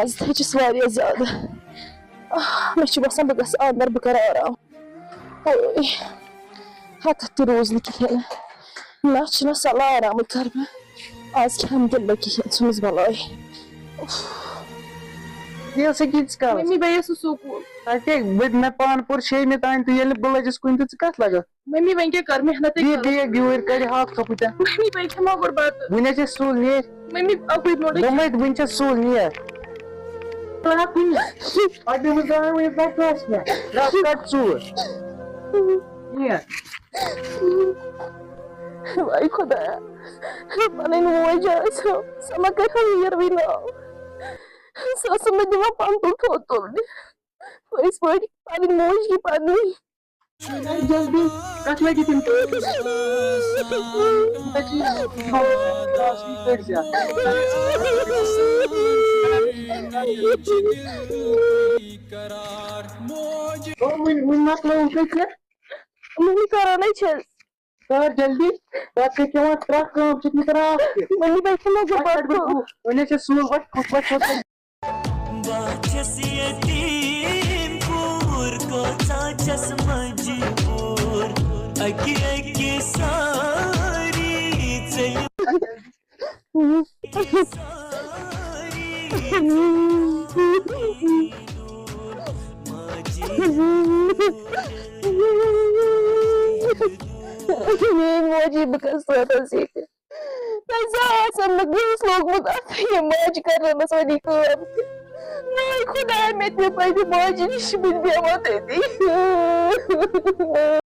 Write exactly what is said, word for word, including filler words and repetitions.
آز تھٔچِس واریاہ زیادٕ۔ آہ، مےٚ چھُ باسان بہٕ گژھٕ اندر، بہٕ کرٕ آرام۔ اوے، ہتتھ تہِ روٗز نہٕ کِہیٖنۍ۔ نہ چھُنہ صلاح آرامٕے کرٕ بہٕ۔ آز کھٮ۪مہٕ تہِ نہٕ بہٕ کِہیٖنۍ، ژھٕنُس بلاے۔ ییٚلہِ سُہ کِتس کالس؟ ممی، بہٕ یَژھٕ سکوٗل۔ تۄہہِ کیٛاہ، بہٕ، مےٚ پانہٕ پوٚر شیٚیمہِ تام، تہٕ ییٚلہِ نہٕ بہٕ لٔجِس کُنہِ، تہٕ ژٕ کتھ لگکھ؟ ممی، وۄنۍ کیٛاہ کر، محنت ہے بیٚیہِ کر۔ بیگ یوٗرۍ کٔڑۍ ہاکھ ژھۄپہٕ تہِ۔ ممی، وۄنۍ کھٮ۪مہٕ ہا گۄڈٕ بتہٕ۔ وُنہِ حظ چھِ سُل نیر۔ ممی، اَکُے مِنٹ۔ دوٚپمَے وُنہِ چھِ سُل نیر۔ پتہٕ أمِس درٛاے وُنہِ پٮ۪ٹھ ٹوٹھ مےٚ۔ رَس کَٹ ژوٗر۔ نیر۔ واے خۄدایا، پنٕنۍ موج ٲس، سۄ ما کرِ ہا ویٖر وٕنہِ ناو؟ سۄ ٲس مےٚ دِوان پنُن تھوٚد تُلنہِ۔ پٔزۍ پٲٹھۍ پنٕنۍ موج یی پنٕنۍ۔ جلدی، کتھ لگہِ تِم؟ وٕنہِ، وٕنہِ مۄکلٲوٕو تُہۍ کینٛہہ؟ وٕنہِ کران ہے چھَس۔ کر جلدی، پتہٕ چھِ کھٮ۪وان ترٛکھ کٲم، چھِ نہٕ کران اکھ تہِ۔ وٕنہِ بہٕ چھَس نہ وۄنۍ گۄڈٕ کَتھ کَرٕ بہٕ؟ وٕنہِ چھِ سوٗل وۄنۍ، وۄنۍ چھِ وۄنۍ۔ بہٕ چھَس یتیٖم کوٗر، کۭژاہ چھَس مجبوٗر، اَکہِ اَکہِ ساری ژٔلۍ۔ میٛٲنۍ موجی، بہٕ کَس سۭتۍ۔ تۄہہِ زانٛہہ آسن نہٕ گیس لوگمُت اَتھ، یہِ ماجہِ کَرنَس وۄنۍ یہِ کٲم تہِ۔ واے خۄدایا، مےٚ تہِ پَزِ ماجہِ نِش، بہٕ تہِ بیٚہمہٕ تٔتی۔